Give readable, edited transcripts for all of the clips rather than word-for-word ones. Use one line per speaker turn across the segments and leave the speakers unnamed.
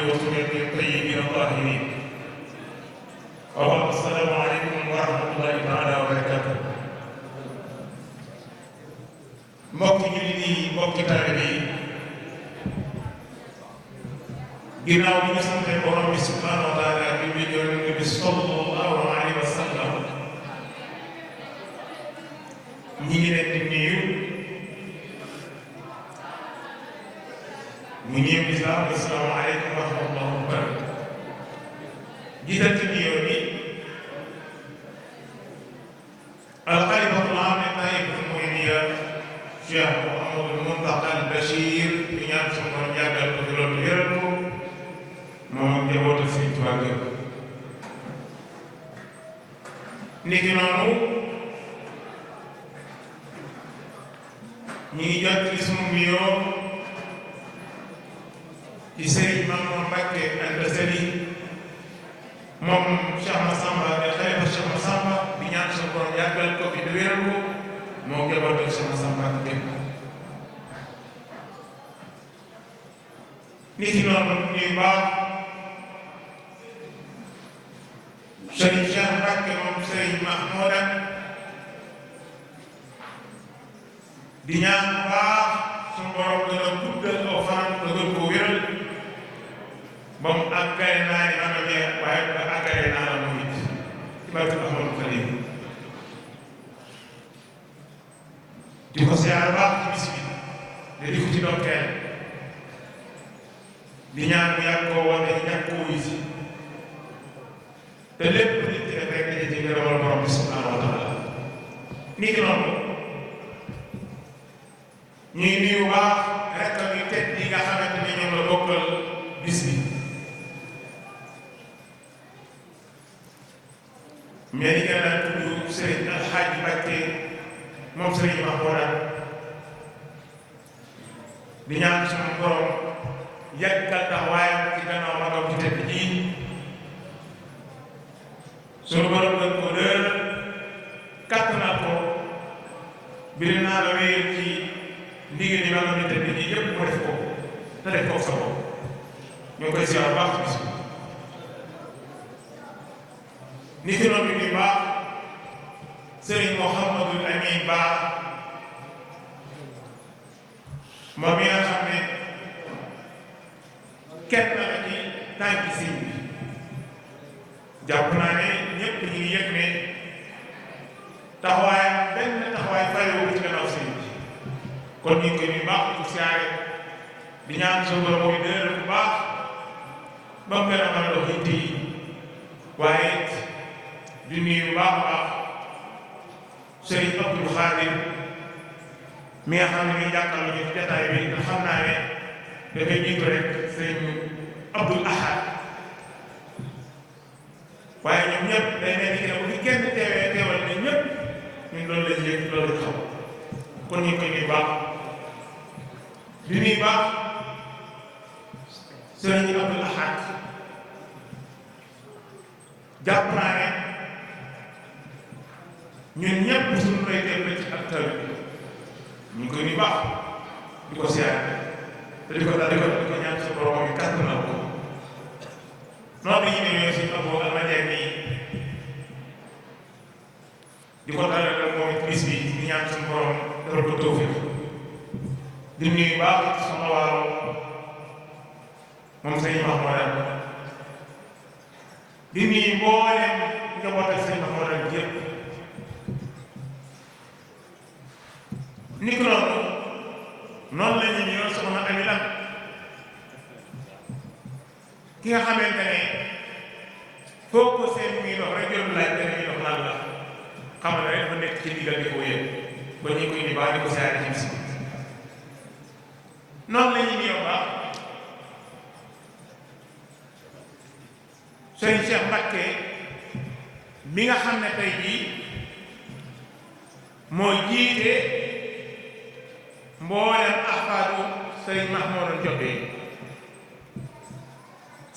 وسنته الطيبين الطاهرين. السلام عليكم ورحمة الله تعالى وبركاته. mbokki jullit yi mbokki taalibe yi ginnaaw bi ñu sante borom bi subhanahu wa taala bi yonent bi sallallahu alayhi wa sallam ñi ngi leen di nuyu mu ñëw lislaam assalaamu aleykum wa rahmatullahi wa barakatuh. jiital ci nuyoo bi alxalifatul aam li taifatul muridiyya Cheikh Mouhamadul Mountakha al Bachir di ñaan suñu borom yàggal ko fi loolu wéral ko moom ak njabootu Sëriñ Tuubaa gépp. niki noonu ñu ngi jot ci sunu nuyoo ci Sëriñ Mamour Mbacké Anta Sali moom Cheikh Massamba di xalifa Cheikh Massamba di ñaan suñu borom yàggal ko fi te wéral ko moo njabootu Cheikh Massamba ak gépp. niki noonu ñuy baax Sëriñ Cheikh Mbacké moom Sëriñ Mahmoudan di ñaan baax suñu borom gën a guddal aw fanam te gën koo wéral ba mu àggale naa ni maanaam waaye ba àggale naa la moom it ci barke Ahmadou Khadim di ko siyaar baax ci bis bi te di ko ci dokkeel di ñaan bu yàgg koo woote ñàkk koo wisi te lépp nit ki def rek daje ci ngërëmal borom bi subhanahu wa taala. ni ki noonu ñuy nuyu baax rek yu tedd yi nga xamante ne ñoom la bokkal bis bi mais di nga daan tudd Sëriñ Alxaaji Mbacké moom Sëriñ Mahmoudan di ñaan suñu borom yàggal taxawaayam ci gannaaw magam ci tedd ji suñu borom gën ko dër kàttanal ko bi naa la wéyal ci ndigal yi magam ci tedd ji yëpp mu def ko te def ko sa bopp ñoo koy siyaar baax bis bi ni ki noonu bi baax Sëriñ Mouhamadul Amin Ba moom mi nga xam ne kenn la ci tànki sëñ bi jàpp naa ne ñëpp ñu ngi yëg ne taxawaay benn taxawaay fayoo ci gannaaw sëñ bi kon ñu ngi koy nuyu baax di ko siyaare di ñaan suñu borom mooy dëgëral bu baax ba mu gën a mën a dox yitte yi waaye di nuyu bu baax a baax Sëriñ Abdul Xaadir mi nga xam ne mi jàkkaarloo ñu ci jataay bi nga xam naa ne dafay jiitu rek Sëriñ Abdul Ahad waaye ñoom ñëpp day mel ni bu fi kenn teewee teewal ne ñëpp ñun loolu lañ yëg loolu lañ xam kon ñu ngi koy nuyu baax di nuyu baax Sëriñ Abdul Ahad jàpp naa ne ñun ñëpp suñu koy def ci ak taw bi ñu ngi koy nuyu baax di ko siyaare te di ko ñaan sa borom bi kàttanal ko noonu la ñuy ñëwee suñu aboo almajee nii di ko dalal ak moom it bis bi di ñaan suñu borom defal ko tawfiq di nuyu baax sama waaro moom Sëriñ Mahmoudan di nuyu mboolem njabootal Sëriñ Mahmoudan yëpp ni ko noonu la ñu ñëw soxna Ami Lam ki nga xamante ne foo ko seen muy dox rek yoonu laaj te muy dox lan la xamal ne dafa nekk ci ndigal di ko yëg ba ñu koy ni baax di ko saari ci bis noonu la ñu ñëw baax Sëriñ Cheikh Mbacké mi nga xam ne tey jii moo jiite mboolem ahfaadu Sëriñ Mahmoudan Jobe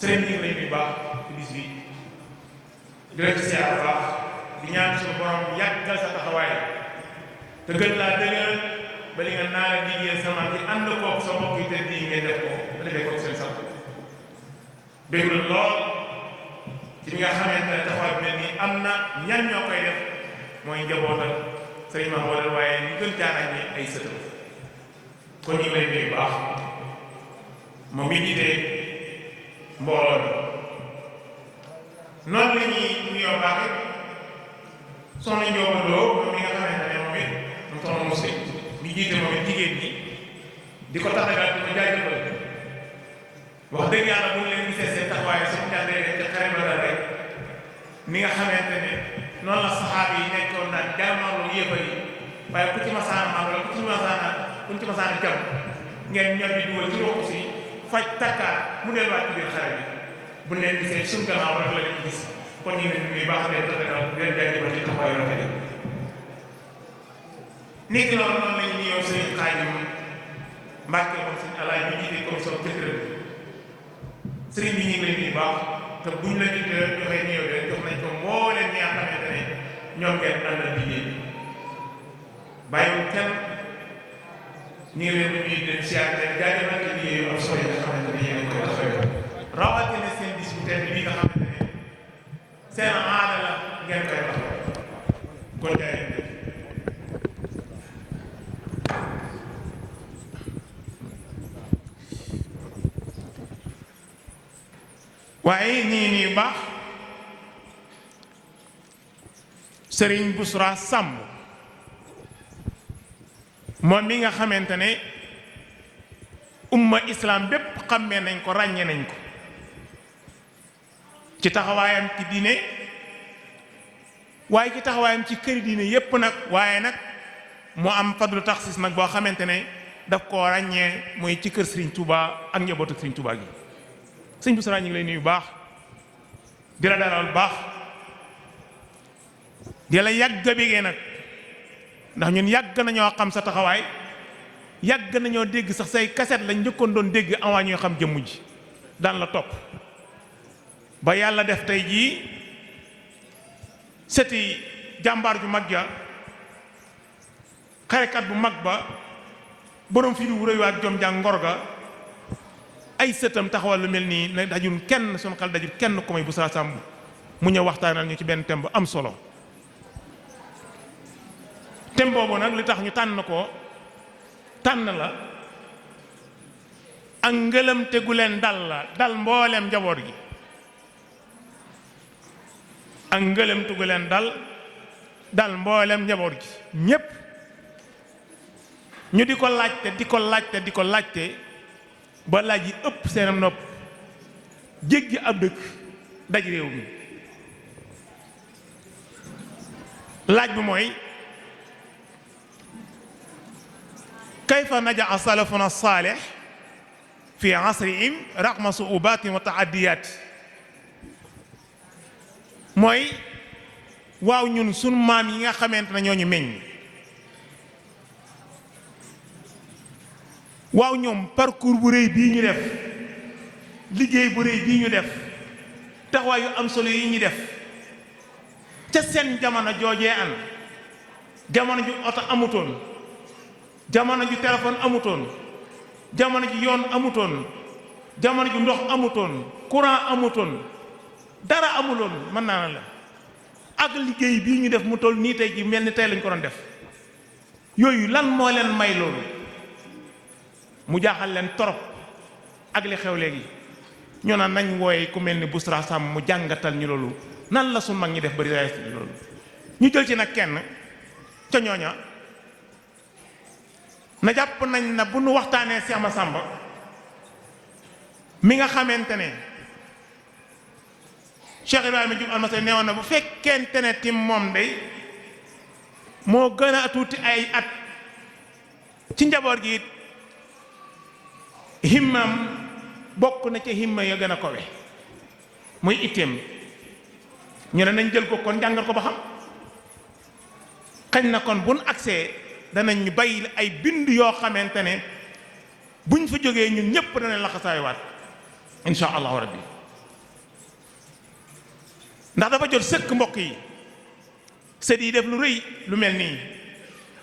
sëriñ bi lay nuyu baax ci bis bi di la ci siyaar baax di ñaan suñu borom yàggal sa taxawaay te gën laa dëgëral ba li nga naa la liggéeyal sama ci ànd koog sa mbokk yi te di ngeen def ko ba defee koog seen sax déglu lool ci li nga xamante ne taxawaay mel nii am na ñan ñoo koy def mooy njabootam sëriñ Mahmoud waaye ñu gën caa ràññee ay sëtam kon ñu ngi lay nuyu baax moom mi jiite mbooloo bi noonu la ñuy nuyoo baax it soxna Ndiobo Lo moom mi nga xamante ne moom it moom soxna Moussa mi jiite moom it jigéen ñi di ko taxagal di ko jaajëfal wax dëgg yàlla bu ñu leen gisee seen taxawaay suñu jàndee ca xarit la rek ni nga xamante ne noonu la saxaaba yi nekkoon naan jàmmarloo yéefar yi waaye ku ci masaana maam wala ku ci masaana jam ngeen ñor di dugal ci roxu si faj takkaar mu delluwaat ci biir xare bi bu ñu leen gisee suñu gannaaw rek la leen gis kon ñu ne ñu baax leen taxagal leen jaajëfal ci taxawaay rafet yi nit ki loolu noonu lañu nuyoo sëñ Xaadim Mbàkke moom sëñ Alaay ñu jiite commission culturelle sëriñ bi ñu ngi lay nuyu baax te buñ la joxee nuyoo bi jox nañ ko mbooleem ñi nga xamante ne ñoom ngeen àndal liggéey bi bàyyiwul kenn ñu ngi leen di nuyu di leen siyaar leen jaajëfal ci liggéey yu am solo yi nga xamante ne yéen a koy taxawee rawatina seen bis bu tedd bi nga xamante ne seen aada la ngeen koy taxawee kon jaajëf waaye ñii nii baax Serigne Bousra Samb moom mi nga xamante ne umma islam bépp xàmmee nañ ko ràññee nañ ko ci taxawaayam ci diine waaye ci taxawaayam ci këri diine yépp nag waaye nag mu am fadlu taxsis nag boo xamante ne daf koo ràññee mooy ci kër Serigne Touba ak njabootu Serigne Touba gi sëñ Bousra ñu ngi lay nuyu baax di la dalal baax di la yàgg a bégee nag ndax ñun yàgg nañoo xam sa taxawaay yàgg nañoo dégg sax say kaset lañ njëkkoon doon dégg avant ñuy xam jëmm ji daan la topp ba yàlla def tey jii seti jàmbaar ju mag ja xarekat bu mag ba borom fi di wuréy waat jom jàng ngor ga ay sëtam taxawal lu mel nii ne dajul kenn sunu xel dajul kenn ku may Bousra Samb mu ñëw waxtaanal ñu ci benn thème bu am solo thème boobu nag li tax ñu tànn la ak ngëlam te gu leen dal mbooleem njaboot gi ak ngëlam te gu leen dal mbooleem njaboot gi ñépp ñu di ko laajte ba laaj yi ëpp seenam nopp jéggi ab dëkk daj réew mi laaj bi mooy kayfa najaa salafuna saalih fi asrihim raqma suubatin wa taaddiyaat mooy waaw ñun sunu maam yi nga xamante ne ñoo ñu meññ waaw ñoom parcours bu rëy bii ñu def liggéey bu rëy bii ñu def taxawaay yu am solo yi ñu def ca seen jamono joojee an jamono ju oto amutoon jamono ju téléphone amutoon jamono ju yoon amutoon jamono ju ndox amutoon courant amutoon dara amuloon mën naa la ak liggéey bii ñu def mu toll nii tey ji mel ni tey lañ ko doon def yooyu lan moo leen may loolu mu jaaxal leen torop ak li xew léegi ñu naan nañ wooye ku mel ni Bousra Samb mu jàngatal ñu loolu nan la su mag ñi def bari loolu ñu jël ci nag kenn ca ñooña na jàpp nañ na bu nu waxtaanee Cheikh Massamba mi nga xamante ne Cheikh Ibrahima Diouf Almasry nee woon na bu fekkente ne tim moom day moo gën a tuuti ay at ci njaboot gi himmam bokk na ca himma ya gën a kowe muy itteem ñu ne nañ jël ko kon jàngal ko ba xam xañ na kon buñ agsee danañ ñu bàyyi ay bind yoo xamante ne buñ fa jógee ñun ñëpp danañ laxasaaywaat insha allahu rabbi ndax dafa jot sëkk mbokk yi sët yi def lu rëy lu mel nii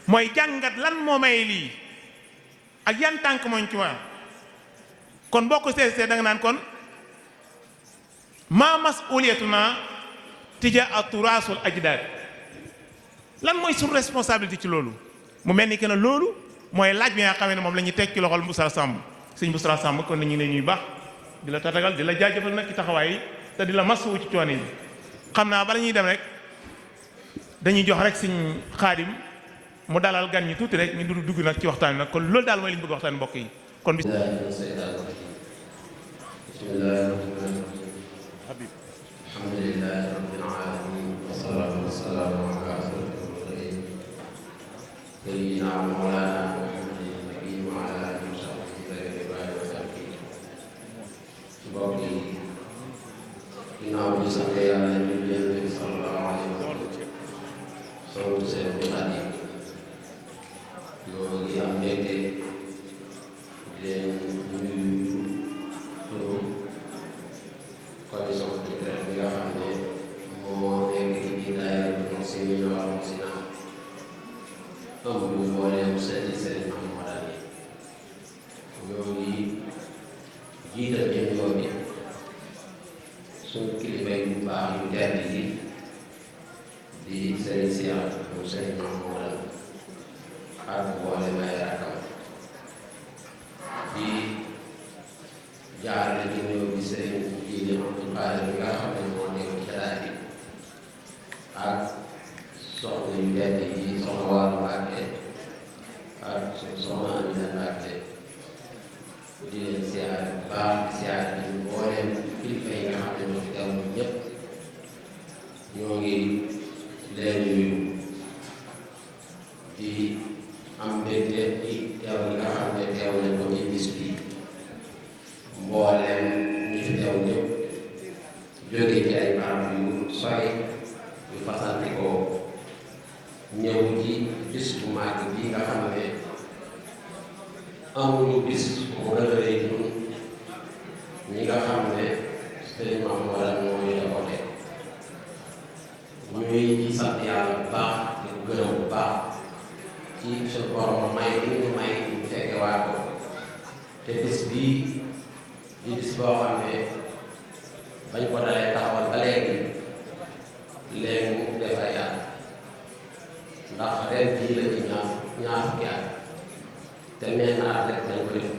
mooy jàngat lan moo may lii ak yan tànk mooñ ci waa kon boo ko seetee da nga naan kon maa masuliyatuna tija aturaasul ajdaad lan mooy suñu responsabilité ci loolu mu mel ni que ne loolu mooy laaj bi nga xam ne moom la ñuy teg ci loxol Moussa Samb sëñ Moussa Samb kon nañu ne ñuy baax di la tatagal di la jaajëfal nag ci taxawaay yi te di la masawu ci coono yi xam naa bala ñuy dem rek dañuy jox rek sëñ Xaadim mu dalal gan ñi tuuti rek ñu dugg nag ci waxtaan bi nag kon loolu daal mooy li ñu bëgg waxtaan mbokk yi kon bis
alhamdulillahi rabbil alamin wassalatu wassalamu ala ashrafil mursalin sayyidina wa mawlana muhammadin nabiyyi wa ala alihi wa sahbihi wa sallam mbokk yi ginnaaw bi sant yàlla ñu leen di sallallahu alayhi wa sallam sant seen bi Xaadim ñoo ngi am mbégte leen nuyu turu commission culturelle bi nga xam ne moo nekk ci biir daayira bi moom si ñu wax moom si naan ëmb bu mbooleem seeti seen Mamadou yi ñoo ngi jiital ñeen yoon bi suñu kilifa yu baax yu tedd yi di sëriñ Cheikh mu sëriñ Mamadou ak mboolem ay rakam di jaarale ci ñëw bi sëriñ Jiili Abdul Qaadir bi nga xam ne moo nekk ci jataay bi ak soxna yu tedd yi soxna Waalu Mbàkke ak soxna Amina Mbàkke di leen siyaare bu baax di siyaare bi mbooleem kilifa yi nga xam ne ñoo fi teew ñëpp ñoo ngi leen nuyu di am mbégte ci teew yi nga xam ne teew nañ ko ci bis bi mbooleem ñi fi teew ñëpp jóge ci ay barab yu sori yu fasante ko ñëw ci bis bu màgg bi nga xam ne amuñu bis bu gën a rëy ñun ñi nga xam ne sëriñ Mamadou moo ñu defote ñuy ci sant yàlla bu baax di ko gërëm bu baax ci suñu borom may li ñu may ñu fekke waa ko te bis bii di bis boo xam ne bañ ko dalee taxawal ba léegi mu def ay at ndax ren jii la ci ñaar fukki at te mel na at rek dañ ko def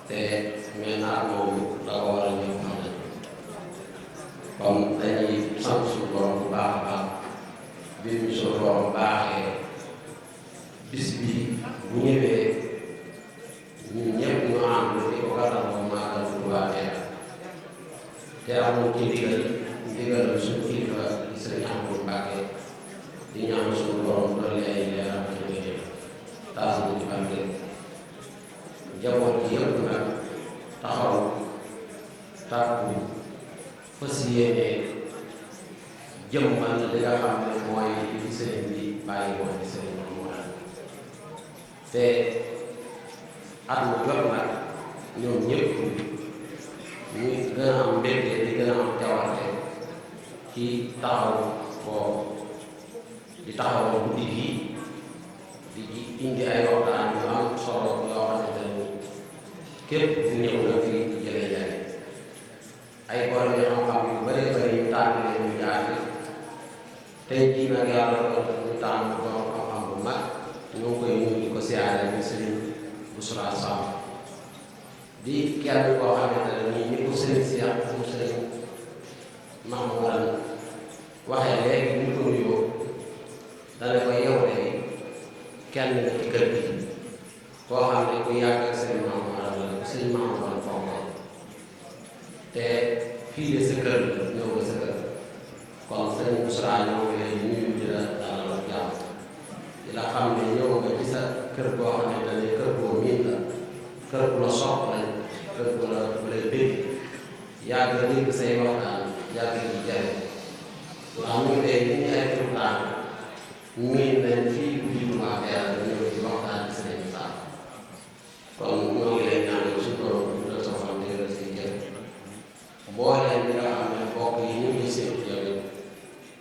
te mel na at moom la ko war a ñëw xam nañ kon dañuy sant suñu borom bu baax a baax bi ñu suñu borom baaxee bis bi bu ñëwee ñun ñëpp ñu ànd di ko gàttal moom Màggal Tuubaa te amul ci ndigal suñu kilifa di Sëriñ Ahmadu Mbàkke di ñaan suñu borom dolli ay leeram ak njëriñ taas na ci barke njaboot gi yëpp nag taxaw tàkku fas yéene jëmmal li nga xam ne mooy li sëriñ bi bàyyi woon ci sëriñ Mamadou te at mu jot nag ñoom ñëpp ñu gën a am mbégte di gën a am jawarte ci taxaw boobu di taxawal guddi gi di indi ay waxtaan yu am solo yoo xamante ne képp ku ñëw na fi jëlee jaay ay borom yoo xam-xam yu bëree bëri yu tànn leen ñu jaar tey jii nag yàlla doon ñu tànn borom xam-xam bu mag ñoo ngi koy ñëw di ko siyaare bi Sëriñ Busra Samb di kenn koo xamante ne nii ñu ko Sëriñ Cheikh mu Sëriñ Mamadou waxee léegi ñu ko nuyoo dana ko yow de kenn nga ci kër gi koo xam ne ku yàgg ak Sëriñ Mamadou la Sëriñ Mamadou fonk te fii de sa kër la ñëw nga sa kër kon Sëriñ Busra ñoo ngi lay nuyu di la dalal jàmm di la xam ne ñëw nga ci sa kër goo xamante ne kër goo miin la kër gu la sopp lañ kër gu la dégg yàgg la dégg say waxtaan yàgg di jare ndax ñu tey ñu ñu ay turtaan miin nañ fii jiitumaa yàlla ñëw ci waxtaan ci seen saa kon ñoo ngi lay ñaanal suñu borom la soxam dëgëral say jër mbooleem li nga xam ne mbokk yi ñu ngi seen yow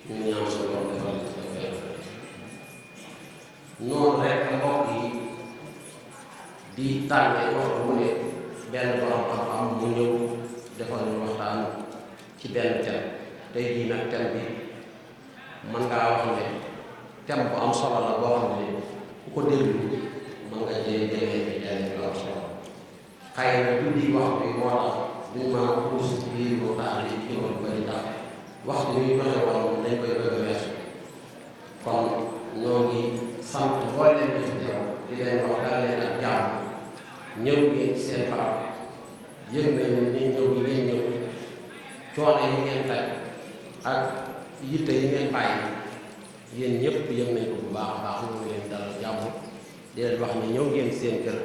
ñu ñaan suñu borom defal ci defal noonu rek mbokk yi di tànne waxtu mu ne benn borom xam-xam mu ñëw defoon nañu waxtaan ci benn thème tey jii nag thème bi mën ngaa wax ne thème bu am solo la boo xam ne ku ko déglu mën nga jëlee lu am solo xëy na tuddi wax bi moo tax duñ mën a puus biir waxtaan yi ci ko bari tax waxtu bi ñu joxe woon dañ koy bëgg a weesu kon ñoo ngi sant mboolem bi fi teew di leen wax daal leen ak jàmm ñëw ngeen seen barab yëg nañu ni ñëw yi ngeen ñëw coono yi ngeen taj ak yitte yi ngeen bàyyi yéen ñëpp yëg nañ ko bu baax a baax ñu ngi leen dalal jàmm di leen wax ne ñëw ngeen seen kër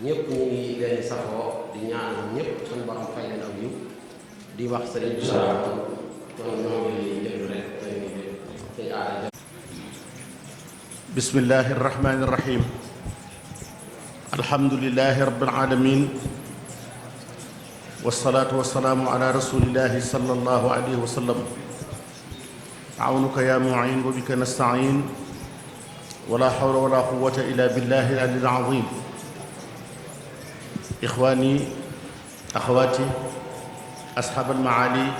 ñëpp ñu ngi leen safoo di ñaanal ñëpp suñu borom fay leen aw yiw di wax sëriñ bi salaam kon ñoo ngi déglu rek sëñ aada.
bismillahi irrahmani irrahim alhamdulilahi rabbil alamin wasalaatu wasalaamu ala rasulillahi sallallahu alayhi wa sallam awnuka ya muin wa bika nastain wala hawla wala quwata illa billahi alil azim ixwani axawati ashab almaali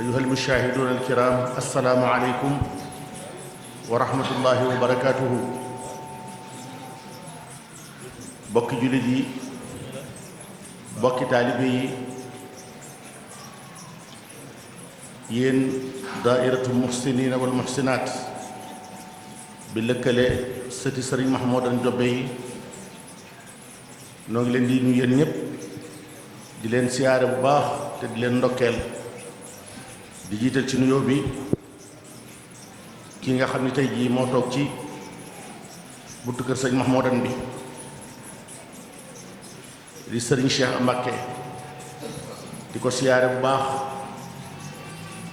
ayuha almushahidun alkiram assalaamu aleykum wa rahmatullahi wa barakatuhu bokki jullit yi bokki taalibe yi yéen daairatu muhsinina wal muhsinat bi lëkkale sëti sëriñ Mahmoudan Jobe yi noo ngi leen di nuyu yéen ñëpp di leen siyaare bu baax te di leen ndokkeel di jiital ci nuyoo bi ki nga xam ne tey jii moo toog ci buntu kër sëñ Mahmoudan bi di sëriñ Cheikh Mbacké di ko siyaare bu baax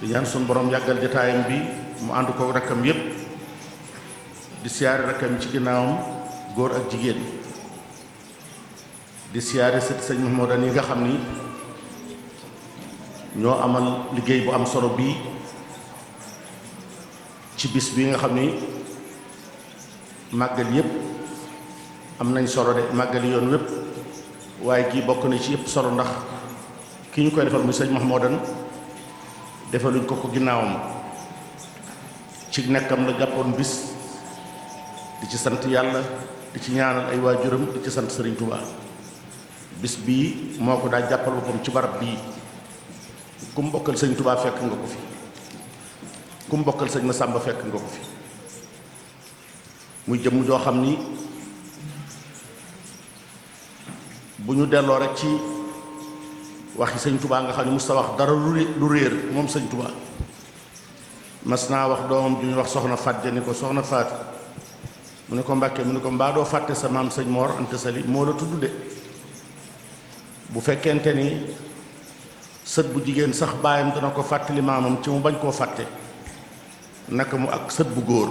di ñaan sun borom yàggal jotaayam bi mu ànd ko rakkam yépp di siyaare rakkam ci ginnaawam góor ak jigéen di siyaare sët sëñ Mahmoudan yi nga xam ni ñoo amal liggéey bu am solo bii ci bis bi nga xam ni màggal yépp am nañ solo de màggali yoon wépp waaye kii bokk na ci yépp solo ndax ki ñu koy defal muy sëñ Mahmoudan defaluñ ko ko ginnaawam ci nekkam la jàppoon bis di ci sant yàlla di ci ñaanal ay waajuram di ci sant Sëriñ Tuubaa bis bii moo ko daa jàppal boppam ci barab bii ku mu bokkal sëñ Tuubaa fekk nga ko fi ku mu bokkal sëñ Masamba fekk nga ko fi muy jëmm joo xam ni bu ñu delloo rek ci waxi sëñ Tuubaa nga xam ne musta wax dara lu réer moom sëñ Tuubaa mas naa wax doomam ju ñu wax soxna Faat ja ni ko soxna Faat mu ne ko Mbàkke mu ne ko mbaa doo fàtte sa maam sëñ Mor Anta Sali moo la tudd de bu fekkente ni sët bu jigéen sax baayam dana ko fàttali maamam ci mu bañ koo fàtte naka mu ak sët bu góor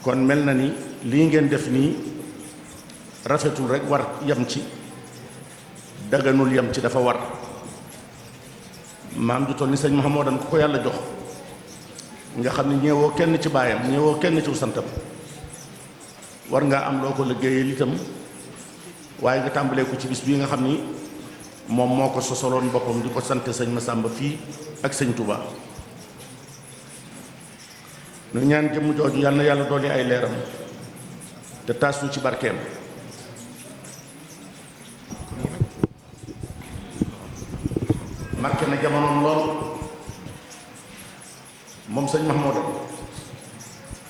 kon mel na ni lii ngeen def nii rafetul rek war yam ci daganul yam ci dafa war maam ju toll ni sëñ Mahmoudan ku ko yàlla jox nga xam ne ñeewoo kenn ci baayam ñeewoo kenn ci santam war ngaa am loo ko liggéeyal itam waaye nga tàmbalee ko ci bis bii nga xam ni moom moo ko sosoloon boppam di ko sant sëñ Masamba fii ak sëñ Touba nu ñaan jëmm jooju yàlla na yàlla dolli ay leeram te taas ñu ci barkeem marqué na jamonoom lool moom sëñ Mahmoudan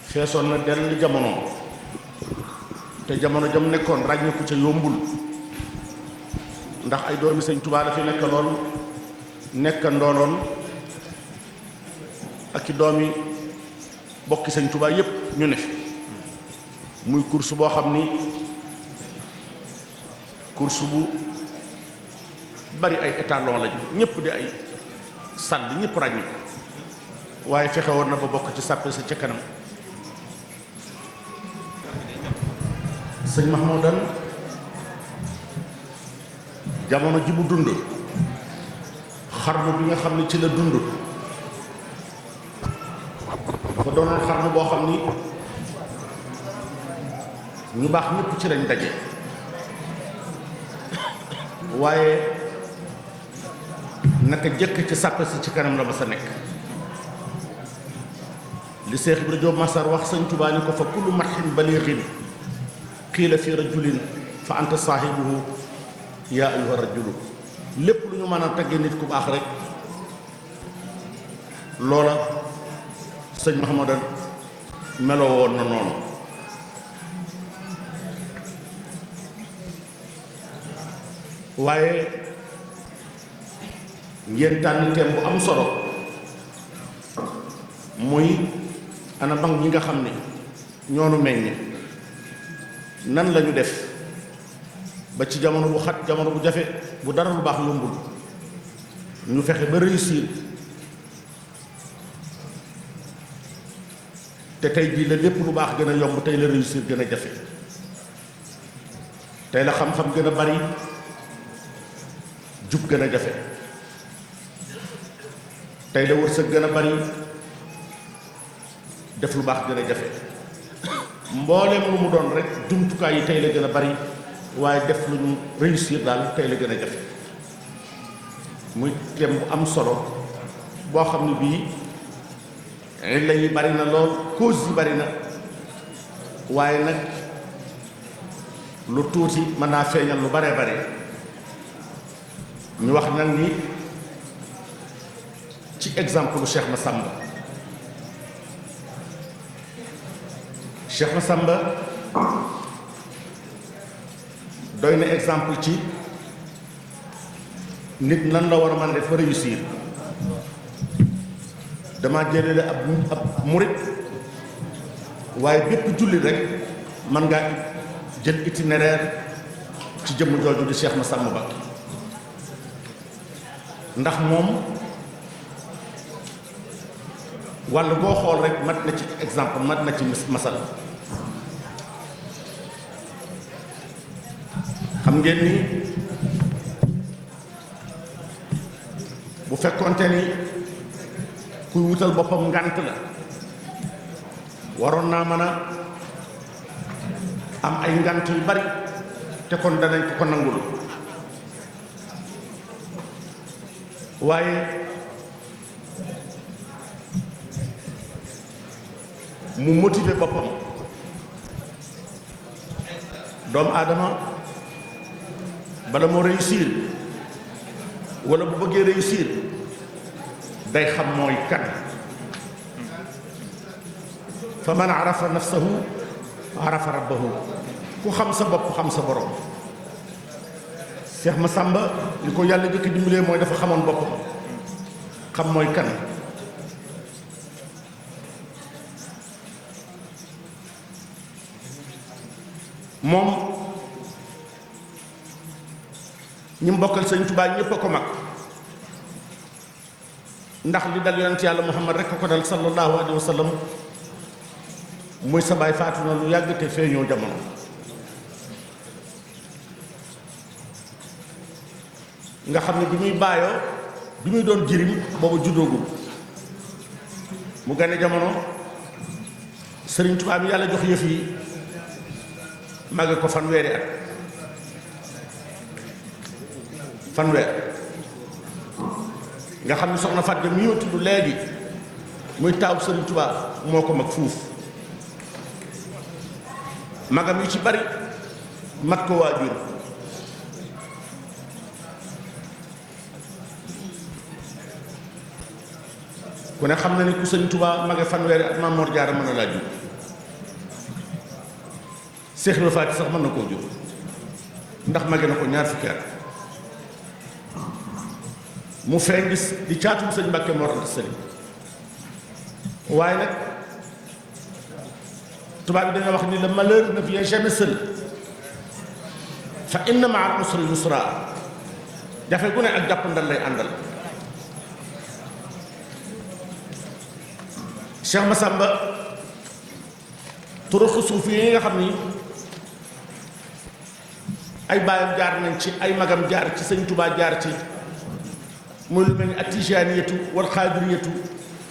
feesoon na dell jamonoom te jamono jam nekkoon ràññeeku ca yombul ndax ay doomi sëñ Tuubaa la fi nekk lool nekk ndooloon ak i doomi bokki sëñ Tuubaa yépp ñu ne muy course boo xam ni course bu bari ay étalon lañu ñëpp di ay sàll ñëpp ràññi ko waaye fexe woon na ba bokk ci sàppe sa ca kanam sëñ Mahmoudan jamono ji bu dund xarnu bi nga xam ne ci la dund dafa doonoon xarnu boo xam ni ñu baax ñëpp ci lañ daje waaye naka jëkk ci sàpp si ci kanam la ma sa nekk li Seex Ibra Jóob Masar wax sëñ Tuubaa ni ko fa kullu matxin baliixin qiila fi rajulin fa anta saahibuhu yaa ayyuha rajulu lépp lu ñu mën a tagge nit ku baax rek loola sëñ Mahamadan meloo woon na noonu waaye ngeen tànn thème bu am solo muy ana mag ñi nga xam ne ñoonu meññ nan lañu def ba ci jamono bu xat jamono bu jafe bu dara lu baax yombul ñu fexe ba réussir te tey jii la lépp lu baax gën a yomb tey la réussir gën a jafe tey la xam-xam gën a bari jub gën a jafe tey la wërsëg gën a bari def lu baax gën a jafe mbooleem lu mu doon rek jumtukaay yi tey la gën a bari waaye def lu ñu réussir daal tey la gën a jafe muy thème bu am solo boo xam ne bii illa yi bari na lool cause yi bari na waaye nag lu tuuti mën naa feeñal lu bare bare ñu wax nag ni ci exemple lu Cheikh Massamba Cheikh Massamba doy na exemple ci nit nan la war a mën def ba réussir dama jëlee la ab murit waaye bépp jullit rek mën ngaa jël itinéraire ci jëmm jooju di Cheikh Massamba Mbacké ndax moom wàll boo xool rek mat na ci exemple mat na ci masal xam ngeen ni bu fekkonte ni kuy wutal boppam ngànt la waroon naa mën a am ay ngànt yu bari te kon danañ ko nangul waaye mu motiver boppam doomu aadama bala moo réussir wala bu bëggee réussir day xam mooy kan fa man arafa nafsahu arafa rabbahu ku xam sa bopp xam sa borom Cheikh Massamba li ko yàlla jëkk dimbalee mooy dafa xamoon boppam xam mooy kan moom ñi mbokkal Sëñ Tuubaa ñépp a ko mag ndax li dal yonent yàlla Muhammad rekk a ko dal sallallahu alayhi wa sallam muy sa baay faatu na lu yàgg te feeñoo jamono nga xam ne bi muy baayoo bi muy doon jirim boobu juddoogul mu gane jamono Sëriñ Tuubaa bi yàlla jox yëf yi màgge ko fanweeri at fanweer nga xam ne soxna Fatou mi ñoo tudd léegi muy taaw Sëriñ Tuubaa moo ko mag fuuf magam yu ci bari mat ko waajur ku ne xam na ni ku Sëriñ Tuubaa mage fanweeri at Maam Mor Jaara mën na laa jur Seex Ibra Faati sax mën na koo jur ndax mage na ko ñaar fukki at mu feeñ di caatum Sëñ Mbàkke Mor Anta Sali waaye nag tubaab bi dañoo wax ni le malheur ne vient jamais seul fa inna ma'a al-usri yusra jafe gu ne ak jàppandal lay àndal Cheikh Massamba turuxu suufi yi nga xam ni ay baayam jaar nañ ci ay magam jaar ci Sëñ Tuubaa jaar ci mooy lu mel ni atijaaniyatu wal xaadiriyatu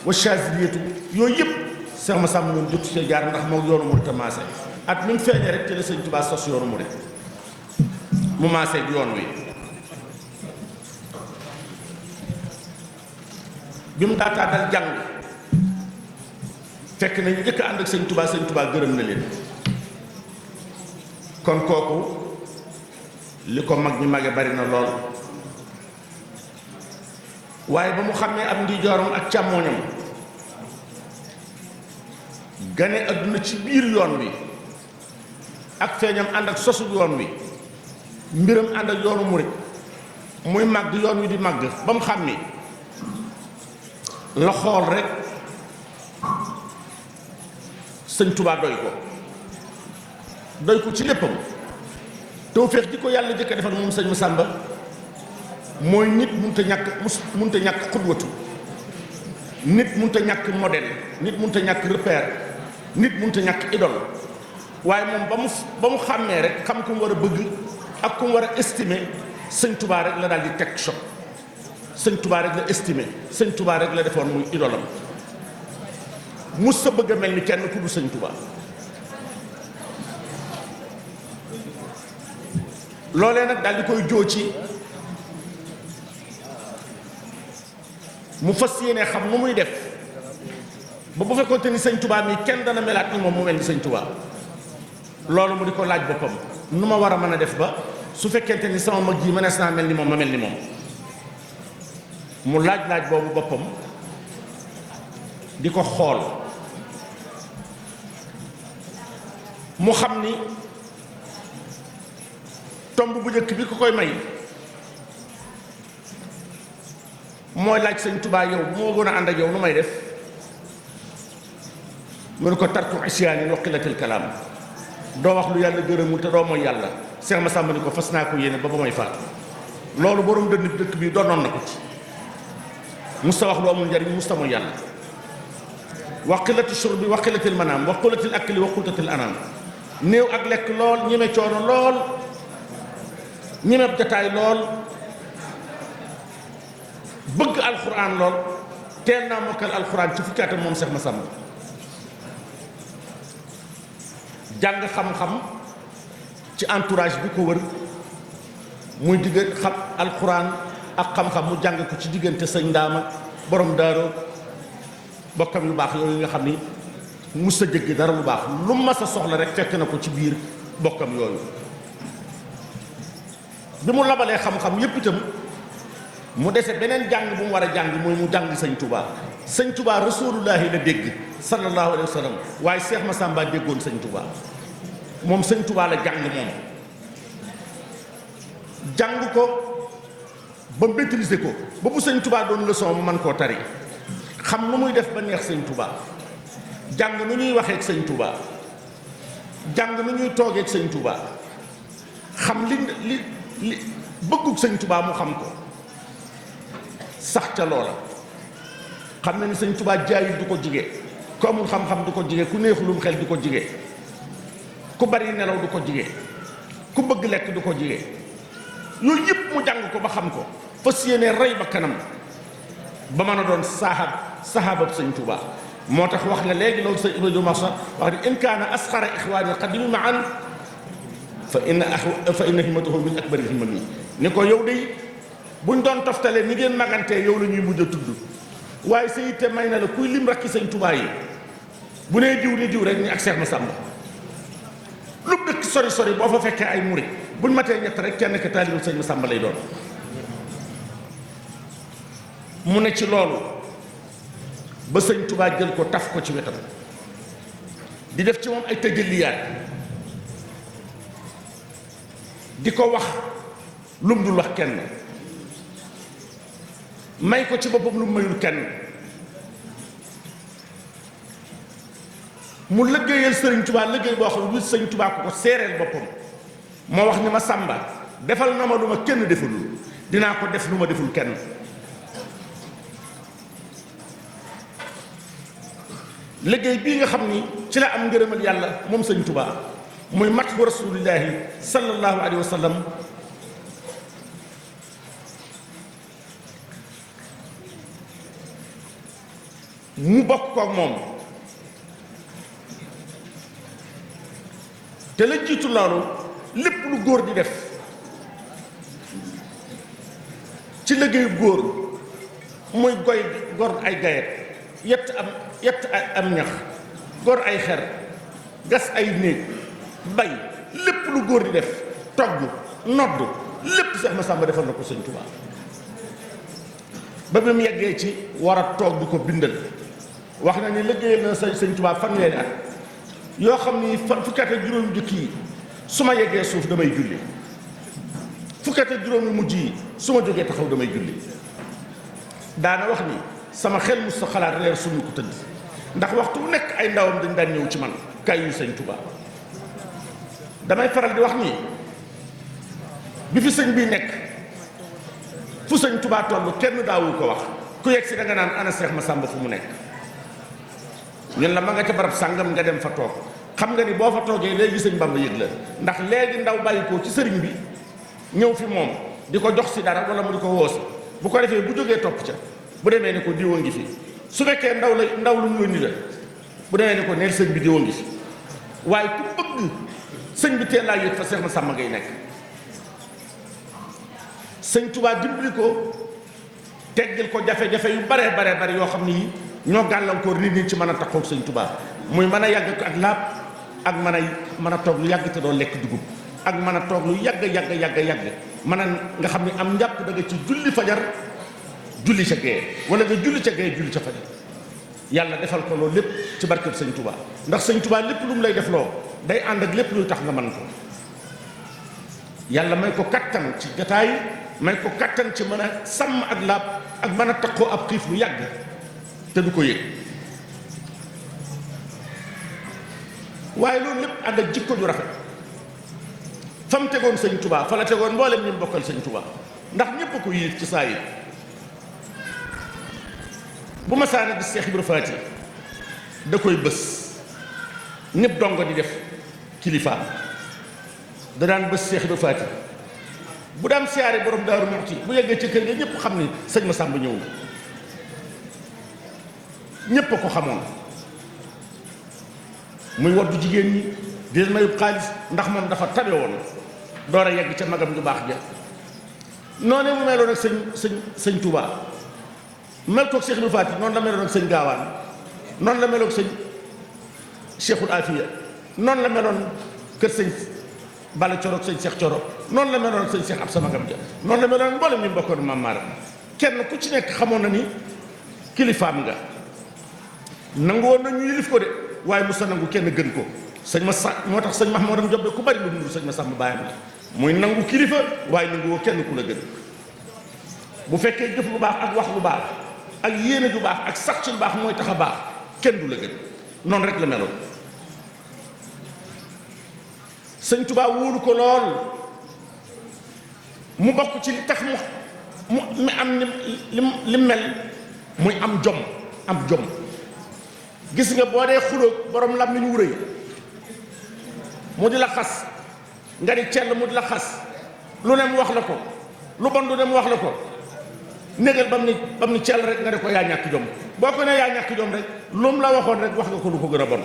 wa chaaziliyatu yooyu yëpp Cheikh Massamba ñoom jotu see jaar ndax moom yoonu murit a maase at mi mu feeñee rek ci la Sëñ Tuubaa sos yoonu murit mu maase yoon wi bi mu daataa dal jàng fekk nañu njëkk ànd ak sëñ Touba gërëm na leen kon kooku li ko mag ñi mage bari na lool waaye ba mu xamee ab ndijooram ak càmmooñam gane adduna ci biir yoon wi ak feeñam ànd ak sosu yoon wi mbiram ànd ak yoonu murit muy màgg yoon wi di màgg ba mu xam ni la xool rek sëñ Touba doy ko ci léppam tawfeex ji ko yàlla jëkk a defal moom sëñ Massamba mooy nit munta ñàkk xudwatu nit munta ñàkk modèle nit munta ñàkk repère nit munta ñàkk idole waaye moom ba mu xàmmee rek xam ku mu war a bëgg ak ku mu war a estimer sëñ Touba rek la daal di teg choc sëñ Touba rek la estimer sëñ Touba rek la defoon muy idolam mus sa bëgg a mel ni kenn ku du sëñ Touba loolee nag daal di koy joo ci mu fas yéene xam nu muy def ba bu fekkoonte ni sëñ Touba mii kenn dana melaat ni moom mu mel ni sëñ Touba loolu mu di ko laaj boppam nu ma war a mën a def ba su fekkente ni sama mag ji mënees naa mel ni moom ma mel ni moom mu laaj boobu boppam di ko xool mu xam ni tomb bu njëkk bi ko koy may mooy laaj sëñ Touba yow bu ma gën a ànd ak yow nu may def mu ne ko tarku isyaani wa qillatil kalaam doo wax lu yàlla gërëmul te doo mooy yàlla Cheikh Massamba ni ko fas naa ko yéene ba may faatu loolu borom dënn dëkk bi doonoon na ko ci musta wax lu amul njariñ musta mooy yàlla wa qillati shurbi wa qillatil manaam wa qillatil akli wa qullatil anaam néew ak lekk lool ñeme coono lool ñeme jataay lool bëgg alxuraan lool teel naa mokkal alxuraan ci fukki atam moom Cheikh Massamba jàng xam-xam ci entourage bi ko wër muy digg xam alxuraan ak xam-xam mu jàng ko ci diggante sëñ Ndaama borom Daaro bokkam yu baax yooyu nga xam ni mus sa jëgg dara lu baax lu mas a soxla rek fekk na ko ci biir bokkam yooyu bi mu labalee xam-xam yépp itam mu dese beneen jàng bu mu war a jàng mooy mu jàng sëñ Touba sëñ Touba rasulullahi la dégg sallallahu alayhi wa sallam waaye Cheikh Massamba déggoon sëñ Touba moom sëñ Touba la jàng moom jàng ko ba maîtriser ko ba bu sëñ Touba doon leçon mu mën koo tari xam nu muy def ba neex sëñ Touba jàng nu ñuy waxee ak sëñ Touba jàng nu ñuy toogee ak sëñ Touba xam li bëggug sëñ Touba mu xam ko sax ca loola xam na ni sëñ Touba jaayul du ko jige ku amul xam-xam du ko jige ku neexulum xel du ko jige ku bari nelaw du ko jige ku bëgg lekk du ko jige yooyu yëpp mu jàng ko ba xam ko fas yéene rey ba kanam ba mën a doon sahabab sëñ Touba moo tax wax nga léegi loolu sëñ Ibrahima Massa wax ni in kaana asxara ixwaani qadimi maan fa inna himmatahu min akbari himmami ni ko yow de buñ doon toftalee ni ngeen magantee yow la ñuy mujj a tudd waaye sa yitte may na la kuy lim rakki sëñ Touba yi bu nee diw ni diw rek ni ak Cheikh Massamba lu dëkk sori sori boo fa fekkee ay murit buñ matee ñett rek kenn ka taalibu sëñ Massamba lay doon mu ne ci loolu ba sëñ Touba jël ko taf ko ci wetam di def ci moom ay tëjëliyaat di ko wax lu mu dul wax kenn may ko ci boppam lu mu mayul kenn mu liggéeyal sëriñ Touba liggéey boo xam ne sëriñ Touba ko seereel boppam moo wax ni ma Samba defal na ma lu ma kenn defalul dinaa ko def lu ma deful kenn liggéey bii nga xam ni ci la am ngërëmal yàlla moom sëriñ Touba muy matxu rasulillahi sallallahu alayhi wa sallam mu bokk koog moom te la jiitu loolu lépp lu góor di def ci liggéeyu góor muy gor ay gayet yett am ñax gor ay xer gas ay néeg bay lépp lu góor di def togg nodd lépp Seex Masamba defal na ko sëñ Tuubaa ba bi mu yeggee ci war a toog di ko bindal wax na ni liggéeyal na sëñ Tuubaa fanweeri at yoo xam ni fukki at ak juróom jëkk yi su ma yeggee suuf damay julli fukki at ak juróom yu mujj yi su ma jógee taxaw damay julli daana wax ni sama xel mus sa xalaat reer suñu ko tëdd ndax waxtu bu nekk ay ndawam dañ daan ñëw ci man kay yu sëñ Tuubaa damay faral di wax ni bi fi sëñ bii nekk fu sëñ Tuubaa toll kenn daawul ko wax ku yegg si da nga naan ana Seex Masamba fu mu nekk ñun la ma nga ca barab sàngam nga dem fa toog xam nga ni boo fa toogee léegi sëñ Bamba yëg la ndax léegi ndaw bàyyi ko ci sëriñ bi ñëw fi moom di ko jox si dara wala mu di ko woosi bu ko defee bu jógee topp ca bu demee ni ko diwa ngi fi su fekkee ndaw lu ñu yónni la bu demee ni ko neel sëñ bi diwa ngi fi waaye ku bëgg sëñ bi teel laa yëg fa Seex Masamba ngay nekk sëñ Tuubaa dimbali ko teggil ko jafe-jafe yu bare bare yoo xam ni ñoo gàllankoor nit ñi ci mën a taxaw sëñ Tuubaa muy mën a yàgg ko ak laab ak mën a toog lu yàgg te doo lekk dugub ak mën a toog lu yàgg mën a nga xam ni am njàpp da nga ci julli fajar julli ca gee wala nga julli ca gee julli ca fajar yàlla defal ko loolu lépp ci barkeb sëñ Tuubaa ndax sëñ Tuubaa lépp lu mu lay def loo day ànd ak lépp luy tax nga mën ko yàlla may ko kattan ci jataay may ko kattan ci mën a sàmm ak laab ak mën a taxoo ab xiif lu yàgg te du ko yëg waaye loolu lépp ànd ak jikko ju rafet fa mu tegoon sëñ Tuubaa fa la tegoon mboolem ñu bokkal sëñ Tuubaa ndax ñépp a ko yilif ci saa yi bu ma saana gis Seex Ibra Faati da koy bës ñépp dongo di def kilifaam da daan bës Seex Ibra Faati bu daan siyaare borom Daaru Muxti bu yeggee ci kër ga ñépp xam ni sëñ Masamba ñëw na ñépp a ko xamoon muy waddu jigéen ñi di leen mayub xaalis ndax moom dafa tabe woon door a yegg ca magam ju baax ja noonee mu meloon ak sëñ Touba mel koog Cheikh Ibra Faati noonu la meloon ak sëñ Gaawaan noonu la meloon sëñ Cheikhul Afiya noonu la meloon kër sëñ Bala Coro ak sëñ Cheikh Coro noonu la meloon ak sëñ Cheikh Absa magam ja noonu la meloon mboolem ñu bokkoon Maam Maaram kenn ku ci nekk xamoon na ni kilifaam nga nangu woon na ñu yilif ko de waaye mu sa nangu kenn gën ko sëñ ma sa moo tax sëñ Mahmoudam Diop de ku bari lu nuru sëñ ma sàmm baayam la muy nangu kilifa waaye nangu woo kenn ku la gën bu fekkee jëf lu baax ak wax lu baax ak yéene ju baax ak sax ci lu baax mooy tax a baax kenn du la gën noonu rek la meloon sëñ Tuubaa wóolu ko lool mu bokk ci li tax mu am li mel muy am jom gis nga boo dee xulóog borom làmmiñ wu rëy mu di la xas nga di cell mu di la xas lu ne mu wax la ko lu bon lu ne mu wax la ko négal bam ni cell rek nga di ko yaa ñàkk jom boo ko ne yaa ñàkk jom rek lu mu la waxoon rek wax nga ko lu ko gën a bon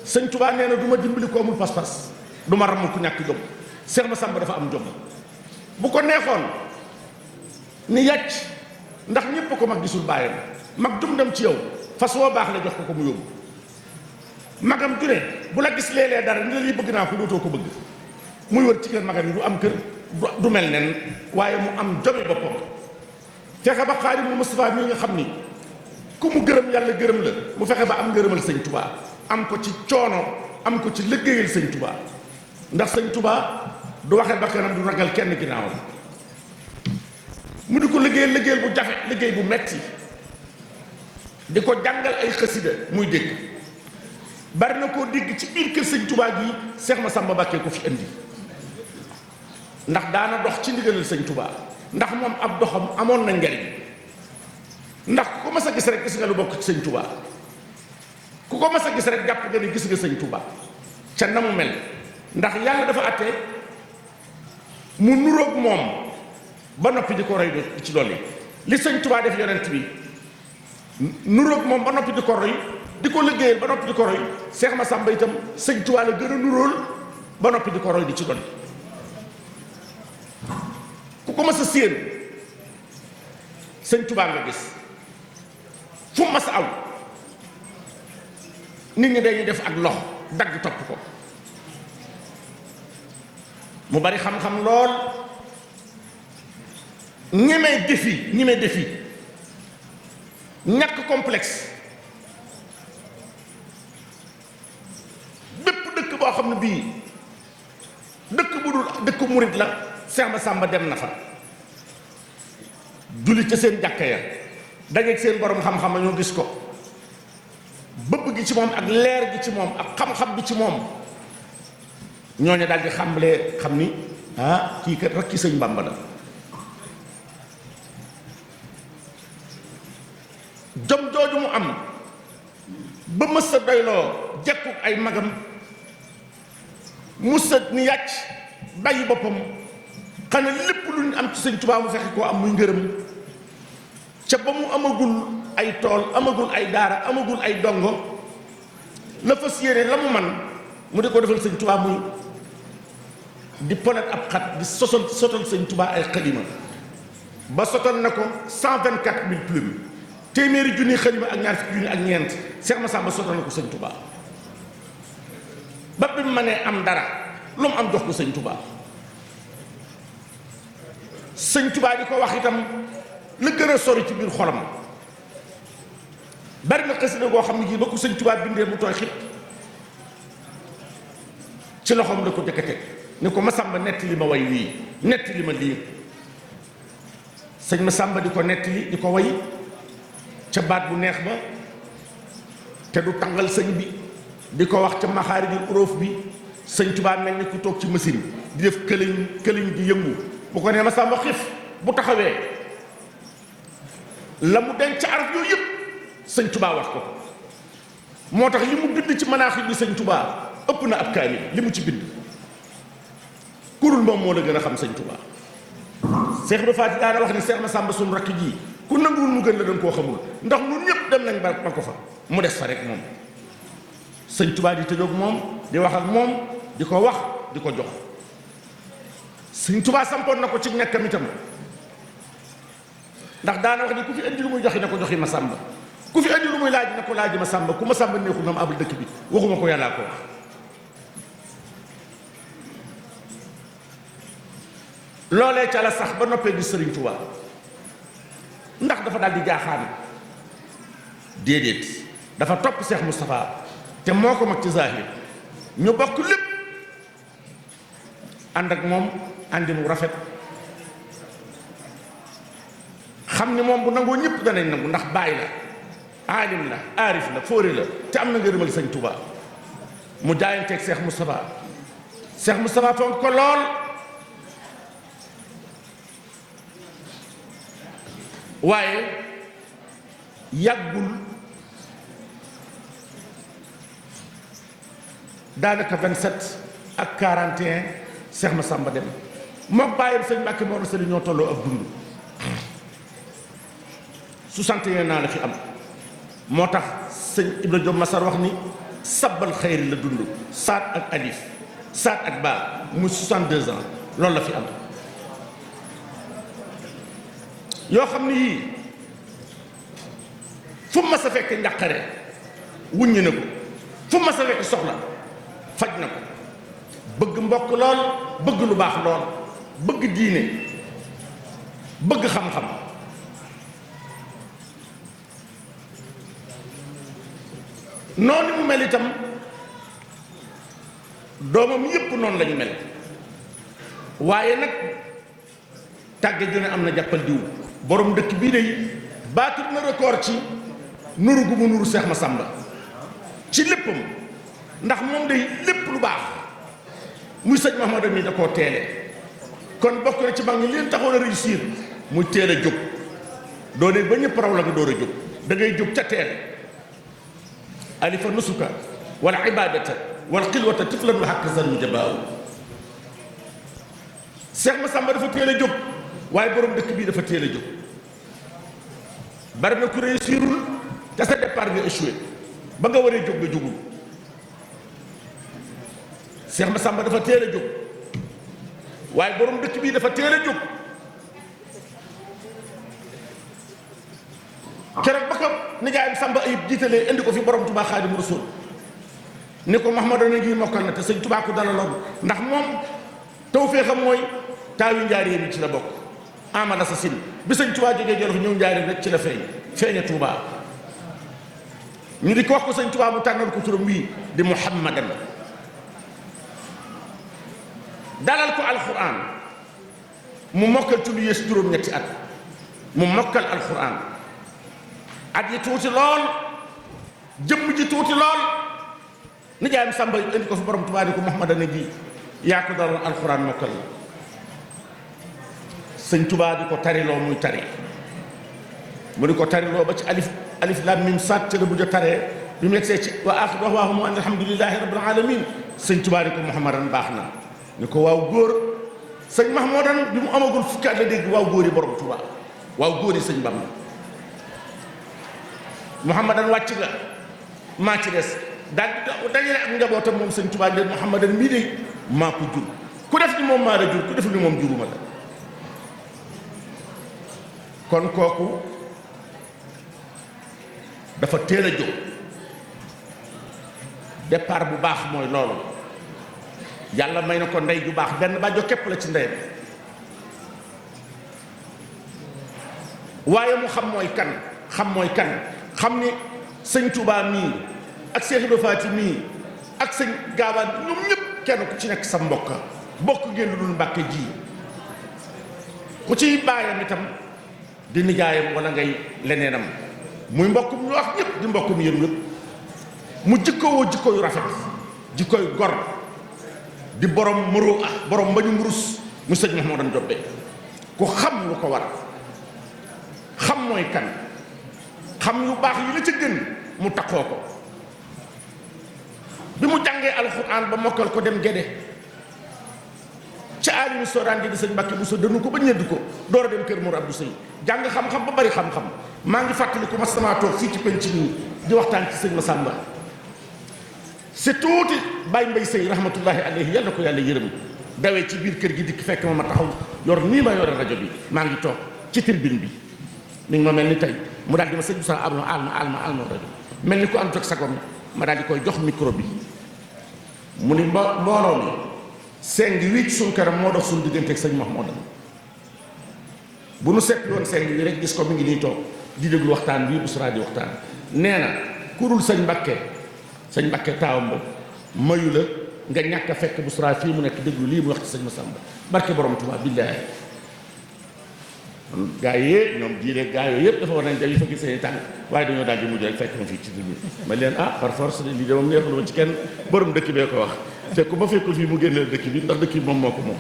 sëñ Tuubaa nee na du ma dimbali ko amul pas-pas du ma ramm ku ñàkk jom Seex Masamba dafa am jom bu ko neexoon ni yàcc ndax ñépp ko mag gisul bàyyam mag jum dem ci yow fas woo baax la jox ko mu yóbbu magam june bu la gis léeg-léeg dara ni la lii bëgg naa ko dootoo ko bëgg muy wër ci kër magam yi du am kër du mel nen waaye mu am jomi boppam fexe ba Xaadimu Mustafaa mii nga xam ni ku mu gërëm yàlla gërëm la mu fexe ba am ngërëmal sëñ Tuubaa am ko ci coono am ko ci liggéeyal sëñ Tuubaa ndax sëñ Tuubaa du waxe bakkanam du ragal kenn ginnaawam mu di ko liggéeyal bu jafe liggéey bu metti di ko jàngal ay xasida muy dégg bari na koo dégg ci biir kër sëñ Tuubaa gi Seex Masamba Mbàkke ko fi indi ndax daana dox ci ndigalal sëñ Tuubaa ndax moom ab doxam amoon na njariñ ndax ku ko mas a gis rek gis nga lu bokk ci sëñ Tuubaa ku ko mas a gis rek jàpp nga ni gis nga sëñ Tuubaa ca na mu mel ndax yàlla dafa àtte mu nuroog moom ba noppi di ko roy di ci dolli li sëñ Tuubaa def yonent bi nuroog moom ba noppi di ko roy di ko liggéeyal ba noppi di ko roy Seex Masamba itam sëñ Tuubaa la gën a nuróol ba noppi di ko roy di ci dolli ku ko mas a séen sëñ Tuubaa nga gis fu mas aw nit ñi dañuy def ak lox dagg topp ko mu bari xam-xam lool ñemee défi ñàkk complexe bépp dëkk boo xam ne bii dëkk bu dul dëkk murit la Seex Masamba dem na fa julli ca seen jàkka ya dajeeg seen borom xam-xam ñoo gis ko bëbb gi ci moom ak leer gi ci moom ak xam-xam bi ci moom ñooñu daal di xamlee xam ni kii kat rek ci sëñ Bamba la jom jooju mu am ba mës a doyloo jekku ay magam musa ni yàcc bàyyi boppam xanaa lépp lu ñu am ci sëñ Tuubaa mu fexe koo am muy ngërëm ca ba mu amagul ay tool amagul ay daara amagul ay dongo la fas yéene la mu man mu di ko defal sëñ Tuubaa muy di polet ab xat di sotal sëñ Tuubaa ay xalima ba sotal na ko 124 000 plumes téeméeri junni xalima ak ñaar fukki junni ak ñeent Seex Masamba sotal na ko sëñ Tuubaa ba bi mu mënee am dara lu mu am jox ko sëñ Tuubaa sëñ Tuubaa di ko wax itam la gën a sori ci biir xolam bari na xasida goo xam ne gii ba ko sëñ Tuubaa bindee mu tooy xit ci loxoom la ko jëkk a teg ni ko Masamba netti li ma way lii netti li ma lii sëñ Masamba di ko netti li di ko way ca baat bu neex ba te du tàngal sëñ bi di ko wax ca maxaarijul uróof bi sëñ Tuubaa mel ni ku toog ci machine di def këliñ di yëngu bu ko nee Masamba xiif bu taxawee la mu denc ci araf yooyu yëpp sëñ Tuubaa wax ko moo tax li mu bind ci manaaxib bi sëñ Tuubaa ëpp na ab kaamil li mu ci bind kurul moom moo la gën a xam sëñ Tuubaa Seex Ibra Faati daana wax ni Seex Masamba suñu rakk ji ku nanguwul mu gën la dañ koo xamul ndax ñun ñëpp dem nañ ba ko fa mu des fa rek moom sëñ Tuubaa di tëjoog moom di wax ak moom di ko wax di ko jox sëñ Tuubaa sampoon na ko ci ñàkkam itam ndax daana wax ni ku fi indi lu muy joxi na ko joxi Masamba ku fi indi lu muy laaj na ko laaji Masamba ku Masamba neexul na ma abul dëkk bi waxuma ko yàllaa ko wax loolee ca la sax ba noppee di sëriñ Tuubaa ndax dafa daal di jaaxaan déedéet dafa topp Seex Mustafaa te moo ko mag ci zaahir ñu bokk lépp ànd ak moom àndin wu rafet xam ni moom bu nangoo ñëpp danañ nangu ndax baay la aalim la aarif la fóore la te am na ngërëmal sëñ Tuubaa mu jaayanteeg Seex Mustafaa Seex Mustafaa fonk ko lool waaye yàggul daanaka 27 ak 41 Seex Masamba dem mook bàyyam sëñ Mbàkke Mor Anta Sali ñoo tolloo ab dund 61 ans la fi am moo tax sëñ Ibra Diop Masar wax ni sabbal xayri la dund saat ak alif saat ak baa muy 62 ans loolu la fi am yoo xam ni yii fu mu mas a fekk njàqare wuññi na ko fu mu mas a fekk soxla faj na ko bëgg mbokk lool bëgg lu baax lool bëgg diine bëgg xam-xam noonu mu mel itam doomam yépp noonu lañu mel waaye nag tàgge ju ne am na jàppal diw borom dëkk bii de baatul na record ci nuru gu mu nuru Seex Masamba ci léppam ndax moom day lépp lu baax muy sëñ Mahamadu mi da koo teele kon bokk na ci mag ñi leen taxoon a réussir muy teel a jóg doo ne ba ñëpp raw la nga door a jóg da ngay jóg ca teel alifa nusuka wala ibadata wala xilwata tiflan wa xàkk san mu jabaaw Seex Masamba dafa teel a jóg waaye borom dëkk bii dafa teel a jóg bari na ku réussirul te sa départ nga échoué ba nga waree jóg nga jógul Seex Masamba dafa teel a jóg waaye borom dëkk bii dafa teel a jóg keroog ba ko nijaayam Samba Ayib jiitalee indi ko fi borom Tuubaa Xaadimu Rasuul ni ko Mouhamadou ngi mokkal na te sëñ Tuubaa ko dalaloon ndax moom tawfeexam mooy taawi Njaaréem yi ci la bokk Amada sa sin bi sëñ Tuubaa jógee Jolof ñëw Njaaréem rek ci la feeña Tuubaa ñu di ko wax ko sëñ Tuubaa mu tànnal ko turam wii di Muhammadan dalal ko alxuraan mu mokkal ci lu yées juróom-ñetti at mu mokkal alxuraan at yi tuuti lool jëmm ji tuuti lool nijaayam Samba indi ko fi borom Tuubaa ni ko Muhammadan gi yaa ko dalal alxuraan mokkal la sëñ Tuubaa di ko tariloo muy tari mu di ko tariloo ba ci alif lam mim saat ci la bu ja taree bi mu yegsee ci wa aaxiru da'waahum an alhamdulillahi rabbil alamin sëñ Tuubaa ni ko Muhammadan baax na ni ko waaw góor sëñ Mahmoudan bi mu amagul fukki at la dégg waaw góor yi borom Tuubaa waaw góor yi sëñ Bamba Muhammadan wàcc nga maa ci des daal dajale ak njabootam moom sëñ Tuubaa leen Muhammadan mii de maa ko jur ku def ni moom maa la jur ku def ni moom juruma la kon kooku dafa teel a jóg départ bu baax mooy loolu yàlla may na ko ndey ju baax benn bàjjo képp la ci ndeyam waaye mu xam mooy kan xam ni sëñ Touba mii ak Cheikh Ibra Faati mii ak sëñ Gaawaan ñoom ñëpp kenn ku ci nekk sa mbokk bokk ngeen lu dul Mbàkke ji ku ciy baayam itam di nijaayam wala ngay leneenam muy mbokkum ñu wax ñëpp di mbokkum yéen ñëpp mu jikkowoo jikko yu rafet jikko yu gor di borom muru borom mbañu murus mu sëñ Mahmoudan Jobbe ku xam lu ko war xam mooy kan xam yu baax yi la ca gën mu taxoo ko bi mu jàngee alxuraan ba mokkal ko dem Gédé ca alimi soodaan di sëñ Mbàkke bu so dënu ko ba ñedd ko door a dem kër Mor Abdou Sëy jàng xam-xam ba bari xam-xam maa ngi fàttali ko ma sama toog fii ci penc nii di waxtaan ci sëñ Masamba c'est tuuti Baye Mbaye Sëy rahmatullahi alayhi yàlla ko yàlla yërëm dawee ci biir kër gi dikk fekk ma taxaw yor nii ma yore rajo bi maa ngi toog ci tribune bi mi ngi ma mel ni tey mu daal di ma sëñ Moussa alma rajo mel ni ko am toog sagom ma daal di koy jox micro bi mu ni mbooloo mi seng wi ci suñ këram moo dox suñ diggante ak sëñ Mahmoudan bu nu seetlu woon seng wi rek gis ko mi ngi nii toog di déglu waxtaan bii Bichri di waxtaan nee na kurul sëñ Mbàkke taawam ba mayu la nga ñàkk a fekk Bichri fii mu nekk déglu lii mu wax ci sëñ Massamba barke borom Tuubaa billaahi kon gaa yee ñoom diine gaa yooyu yëpp dafa war nañ dañuy fekk seen tànk waaye dañoo daal di mujj rek fekk ma fii ci déglu ma leen par force lii de moom neexul ma ci kenn borom dëkk bee ko wax te ku ma fekkul fii mu génneel dëkk bi ndax dëkk bi moom moo ko moom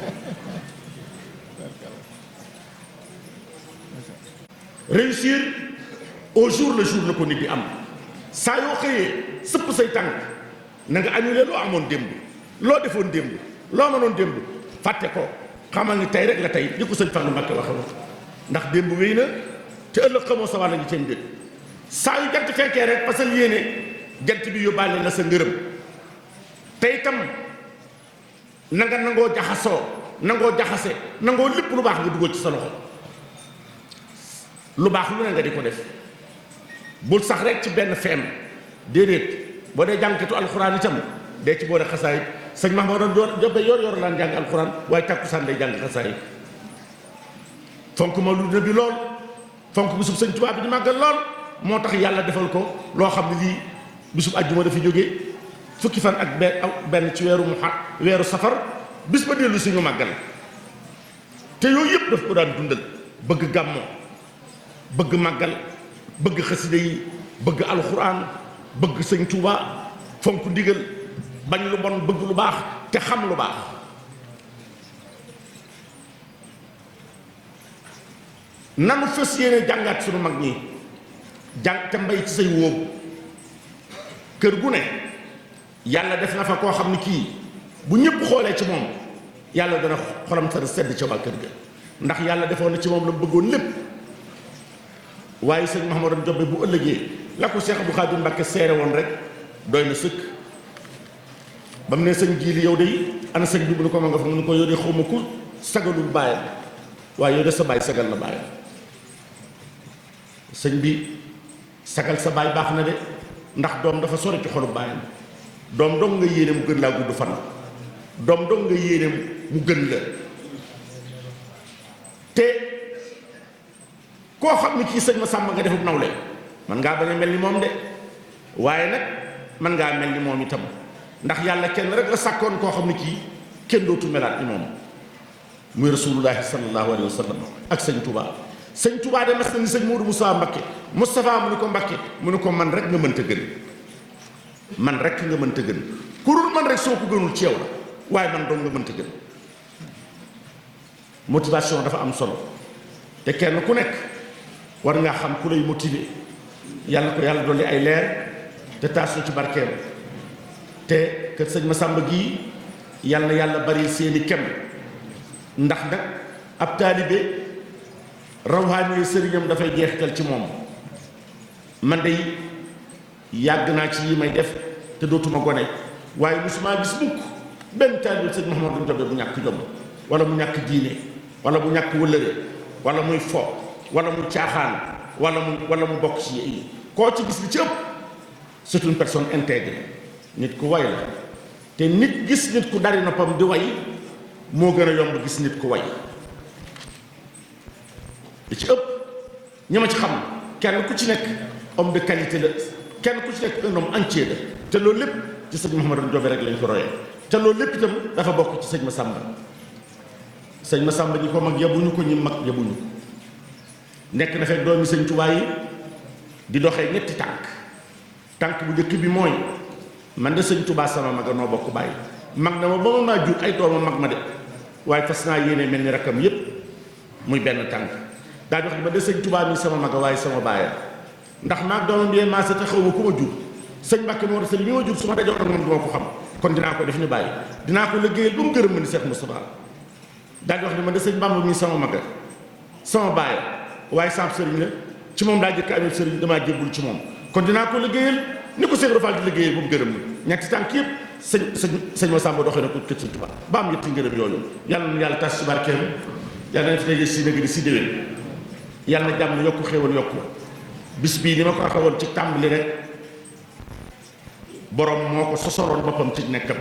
réussir au jour le jour la ko nit di am saa yoo xëyee sëpp say tànk na nga annulé loo amoon démb loo defoon démb loo mënoon démb fàtte ko xamal ni tey rek la tey li ko sëñ Fallu Mbàkke waxe woon ndax démb wéy na te ëllëg xamoo sa wàll ngi ceen dét saa yu jant fekkee rek parce que yéene jant bi yóbbaale na sa ngërëm te itam na nga nangoo jaxasoo nangoo jaxase nangoo lépp lu baax nga dugal ci sa loxo lu baax lu ne nga di ko def bul sax rek ci benn feem déedéet boo dee jàngkatu alxuraan itam dee ci boole xasaayit sëñ Mahmoudan Jobbe yor laan jàng alxuraan waaye takkusaan day jàng xasaayit fonk mawlid nabi lool fonk bisub sëñ Tuubaa bi di màggal lool moo tax yàlla defal ko loo xam ne lii bisub àjjuma dafa jógee fukki fan ak benn ci weeru safar bis ba dellu si ñu màggal te yooyu yëpp daf ko daan dundal bëgg gàmmo bëgg màggal bëgg xasida yi bëgg alxuraan bëgg sëñ Tuubaa fonk ndigal bañ lu bon bëgg lu baax te xam lu baax nanu fës yéene jàngaat suñu mag ñi jàng te mbay ci say wóob kër gu ne yàlla def na fa koo xam ni kii bu ñëpp xoolee ci moom yàlla dana xolam sa sedd ca waa kër ga ndax yàlla defoon na ci moom la bëggoon lépp waaye sëñ Mahmoudan Jobbe bu ëllëgee la ko Cheikh Abdou Khadim Mbacke seere woon rek doy na sëkk ba mu ne sëñ Jiili yow de ana sëñ bi bu nu ko ma nga fa mu ne ko yow de xaw ma ku sagalul baayam waaye yow de sa baay sagal la baayam sëñ bi sagal sa baay baax na de ndax doom dafa sori ci xolu baayam doom dong nga yéene mu gën laa gudd fan doom dong nga yéene mu gën la te koo xam ne kii sëñ Massamba nga defub nawle man ngaa bañ a mel ni moom de waaye nag man ngaa mel ni moom itam ndax yàlla kenn rek la sàkkoon koo xam ne kii kenn dootu melaat ni moom muy rasulullahi sallallahu alayhi wa sallam ak sëñ Touba sëñ Touba de mas na ni sëñ Modou Moussa Mbakke Moustapha mu ni ko Mbakke mu ni ko man rek nga mënta gën man rek nga mënta gën ku dul man rek soo ko gënul ci yow la waaye man doon nga mënta gën motivation dafa am solo te kenn ku nekk war ngaa xam ku lay motiver yàlla ko yàlla dolli ay leer te taasoo ci barkeem te kër sëñ Massamba gii yàlla na yàlla bari seeni kem ndax nag ab taalibe rawhaani sëriñam dafay jeexital ci moom man de yàgg naa ci yi may def te dootuma gone waaye musuma gis mukk benn taalibe sëñ Mouhamadou Ndiobé bu ñàkk jom wala mu ñàkk diine wala mu ñàkk wëllëre wala muy fo wala mu caaxaan wala mu bokk ci yi koo ci gis li ci ëpp c'est une personne intégrée nit ku way la te nit gis nit ku dari noppam di way moo gën a yomb gis nit ku way li ci ëpp ñi ma ci xam kenn ku ci nekk homme de qualité la kenn ku ci nekk un homme entier la te loolu lépp ci sëñ Mouhamadou Ndiobé rek lañ ko royee te loolu lépp itam dafa bokk ci sëñ Massamba ñi ko mag yabuñu ko ñi mag yabuñu ko nekk na fekk doomi sëñ Tuubaa yi di doxee ñetti tànk bu njëkk bi mooy man de sëñ Tuubaa sama maga noo bokk bàyyi mag na ma ba ma maa jur ay doomam mag ma de waaye fas naa yéene mel ni rakkam yépp muy benn tànk daa di wax ba de sëñ Tuubaa mi sama maga waaye sama baaya ndax maag doomam yee maase te xaw ma ku ma jur sëñ Mbàkke moo sëñ mi ma jur su ma dajoon ak moom du ma ko xam kon dinaa ko def ni bàyyi dinaa ko liggéeyal ba mu gërëm ma ni Seex Mustafaa daa di wax ne ma de sëñ Bàmba mi sama maga sama baaya waaye sam sëriñ la ci moom daa jëkk amee sëriñ damaa jébbul ci moom kon dinaa ko liggéeyal ni ko Seex Ibra Faal di liggéeyal ba mu gërëm ma ñetti tànk yëpp sëñ Massamba doxee na ko kër sëñ Tuubaa ba am ñetti ngërëm yooyu yàlla na yàlla tas ci barkeem yàlla na fi tey si nag di si déwén yàlla na jàmm yokku xéwal yokku bis bii ni ma ko waxee woon ci tàmbali rek borom moo ko sosoroon boppam ci nekkam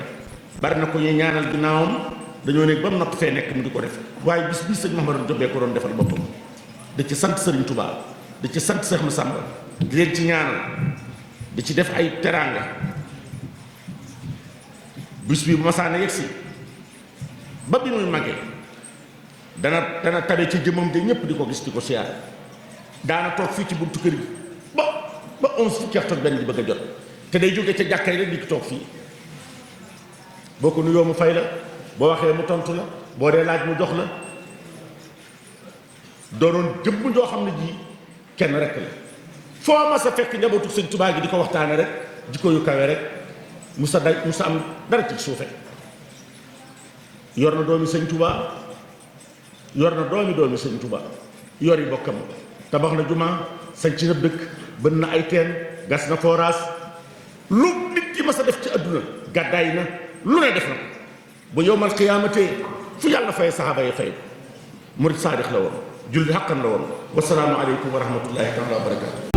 bari na ko ñuy ñaanal ginnaawam dañoo nekk ba mu nopp fee nekk mu di ko def waaye bis bii sëñ Mouhamadou Ndiobé ko doon defal boppam da ci sant Serigne Touba da ci sant Seex Massamba di leen ci ñaanal di ci def ay teraanga bis bii bu ma saana yegg si ba bi muy màggee dana tabe ci jëmmam de ñëpp di ko gis di ko siyaar daana toog fii ci buntu kër gi ba 11 fukki waxtu ak benn di bëgg a jot te day jóge ca jàkkay rek di ko toog fii boo ko nuyoo mu fay la boo waxee mu tontu la boo dee laaj mu jox la doonoon jëmm joo xam ne ji kenn rek la foo ma sa fekk njabootu sëñ Tuubaa gi di ko waxtaane rek jikko yu kawe rek musa am dara ci suufe yor na doomi sëñ Tuubaa yor na doomi sëñ Tuubaa yor yi bokkam tabax na jumaa sañ ci na dëkk bën na ay teen gas na forage lu nit ki ma sa def ci àdduna gàddaay na lu ne def na ko bu yowmal qiyaamate fu yàlla fay saxaaba yi fay murid saadix la woon julli xaqan la woon wasalaamu aleykum wa rahmatullahi taala wa barakatu